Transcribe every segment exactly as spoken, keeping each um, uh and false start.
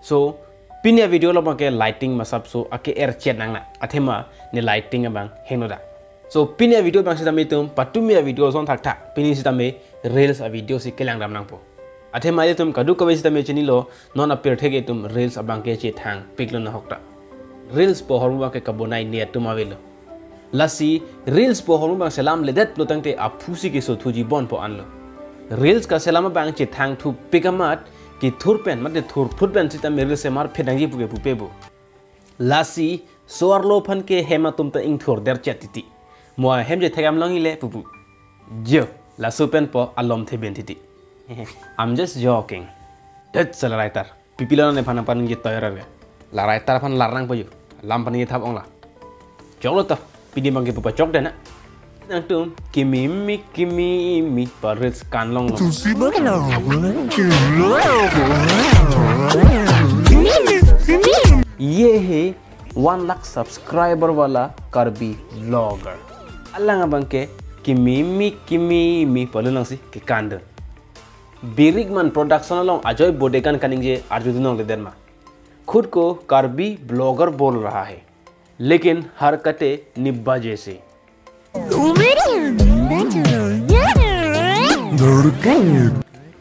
So, pini a-video along abangke lighting masap so ake-er chet nangne. Athema ne lighting abang henoda. So, pini a-video abang sitame itum patumi a-video ason thakthak. Pini sitame reels a-video si kelang dam nangpo. Athema itum kadokave sitame chinilo, non apirthe ke itum reels abangke chethang piklo nahokta. Reels pu ahormu abangke kabonai ne atum avelo. Lasi reels pu ahormu abang selamledet pulotangte aphusi kesothuji bonpo anlo. Reels kaselam abang chethangthu pik amat kethur pen mate thurphut pen sitame reels semar phet nangji puke pupe bo. Lasi so-arlo aphan ke hem atum ta ingthurder chet titi. Mo hem je thekam longle pupu. Jo, laso pen pu alom theben titi. I'm just joking. That's a writer. Pipilo nephan aphan nangji toyor arga. La writer aphan lar nangpo jo. Lam aphan nangji thap onglo. Choklo to. Pini abangke pupa chok dena. Nangtum kimi mi kimi mi pa reels kan longlong. ये है वन लाख सब्सक्राइबर वाला Karbi vlogger. Alang abangke kimi mi kimi mi palun nangsi kekan dun. Birikman Production along ajoy bodegan kaningje arjudun longle derma. खुद को कार्बी व्लॉगर बोल रहा है, लेकिन हरकतें निब्बा जैसी.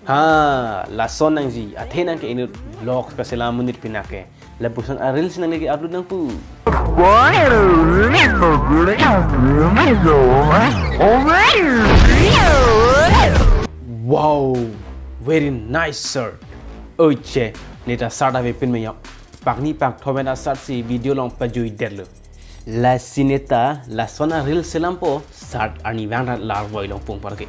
Ha, lason nangji, athe nangke inut vlog kaselam monit pinake. Lapuson a-reels nangke upload nangpo. Wow, very nice shirt. Oiche, neta shirt avepin me yap. Pakni pakthom pen a-shirt si video along pajuidetlo. Lasi neta lason a-reels selampo shirt arnivang rat larvoi long pung parke.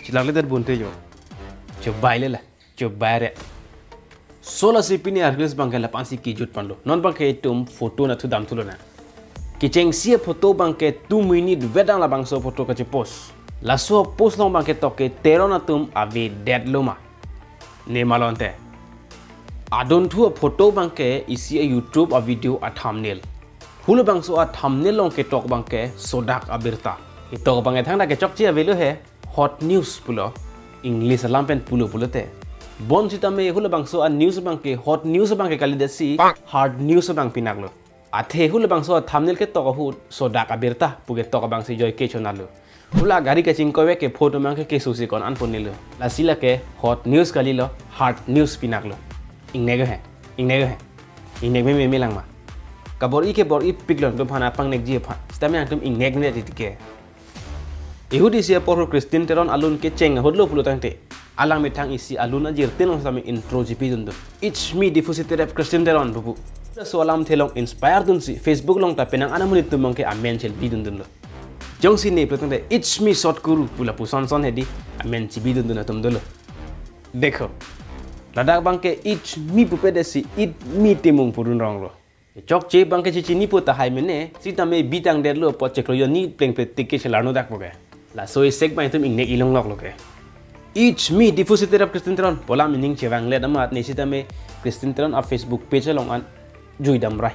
Chilak le der bunte jo. Chobai le la. Chobai re. So lasi pini a-reels abangke lapu-an si kejut ponlo. Non abangke itum photo nathu damthulo na. Kechengsi a-photo abangke two minute vedang labangso photo kachepost. Laso post along abangke toke Teron atum avedetlo ma. Ne malonte. Adunthu a-photo abangke isi a-YouTube a-video a-thumbnail. Halabangso a-thumbnail along ketok abangke sodak abirta. Ketok abangke thangta kechokche avelo he. Hot news pulo, English alam pen pulo pulote. Bonsitame halabangso a-news abangke hot news abangke kalidetsi hard news abang pinaklo. Athe halabangso a-thumbnail ketok ahut sodak abirta pu ketok abangsi joy kechonalo. Hala gari kachingkoi vek ke photo abangke kesusi ko-an ponelo. Lasi lake hot news kalilo, hard news pinaklo. Ingnekhe, ingnekhe, ingnek meme langma. Kabor-i kebor-i piklo nangtum aphan apangnek ji aphan. Sitame nangtum ingnek ne titike. Ehut isi apor Christian Teron alun kecheng ahutlo pulotangte, alang methang isi alun ajirte along sitame intro chipidundun. It's me, Diphu City Rap Christian Teron pupu. Laso alamthe along inspire dunsi Facebook along ta penang an amonit atum abangke amen chelpidundunlo. Jongsi ne pulotangte It's me Sot Kuru pu lapuson son hedi amen chibidundun atum dolo. Dekho. Ladak abangke It's me pupedetsi Eat me Timung pudun ronglo. Chokche abangke chechini pu tahai mene, sitame bitang detlo apot cheklo jonni plengple tik ke chelarno dak puke. Laso isek abang itum ingnek ilong loklo ke. It's me, Diphu City Rap Christian Teron, pu alam ining chevanglet amat ne sitame Christian Teron a-Facebook page along an juidam rai.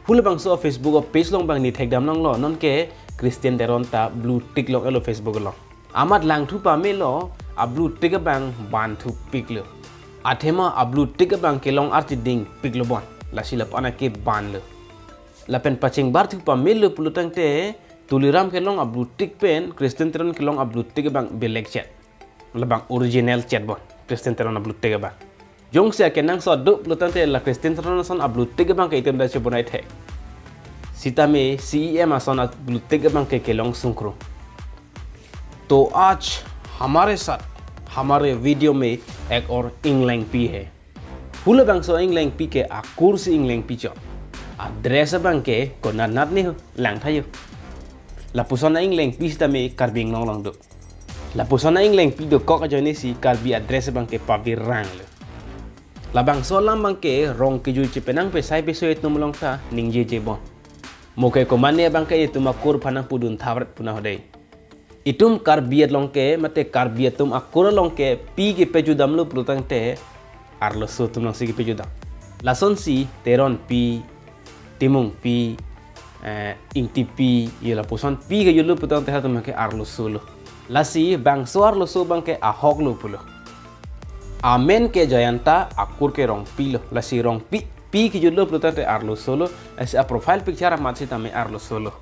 Halabangso a-Facebook a-page along abang ne thekdam longlo, nonke Christian Teron ta blue tick longlo Facebook along. Amat langthu pamelo, a-blue tick abang banthu piklo. Athema a-blue tick abang kelong arti ding piklo bon. Lasi lapu-an ke banlo. Lapen pachingbarthu pamelo pulotangte, Tuliram kelong a-blue tick pen Christian Teron kelong a-blue tick abang belek chet. Labang original chet bon, Christian Teron a-blue tick abang. Jongsi akenangsot do pulotangte la Christian Teron ason a-blue tick abangke itum ta chebonai thek. Sitame C E M ason a-blue tick abangke kelong sungkrung. तो आज हमारे साथ हमारे वीडियो में एक और इंग्लैंग पी है। Halabangso a-inglengpi ke akur si inglengpi chot. A-dress abangke konatnat ne ho, langtha jo. Lapuson a-inglengpi sitame Karbi Anglong along do. Lapuson a-inglengpi dokok ajoine si Karbi a-dress abangke pavirang lo. Labangso alam abangke rong kejui chepenang pesai peso etum along ta ningjeje bon. Mo ke komatne abangke etum akur aphan nangpudun thavret pu na ho dei. Itum Karbi along ke, mate Karbi atum akur along ke, pi kepejudamlo pulotangte, arloso atum alongsi kepejudam. Lasonsi, Teronpi, Timungpi, eh, Ingtipi, ye lapuson pi kejutlo pulotangte halatum ke arloso lo. Lasi bangso arloso abangke ahok lo pulo. Amen ke Jayanta, akur ke Rongpi lo. Lasi Rongpi, Pi kejut lo pulo tangte arloso lo. Lasi a-profile picture amat sitame arloso lo.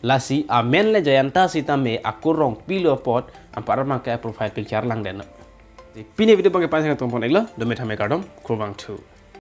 Lasi amen le Jayanta sitame akur Rongpi lo apot, anpar abangke a-profile picture langdetnon. Pini video abangke pen-an si nangtum pon-iklo, dome thame kardom, kurvangthu.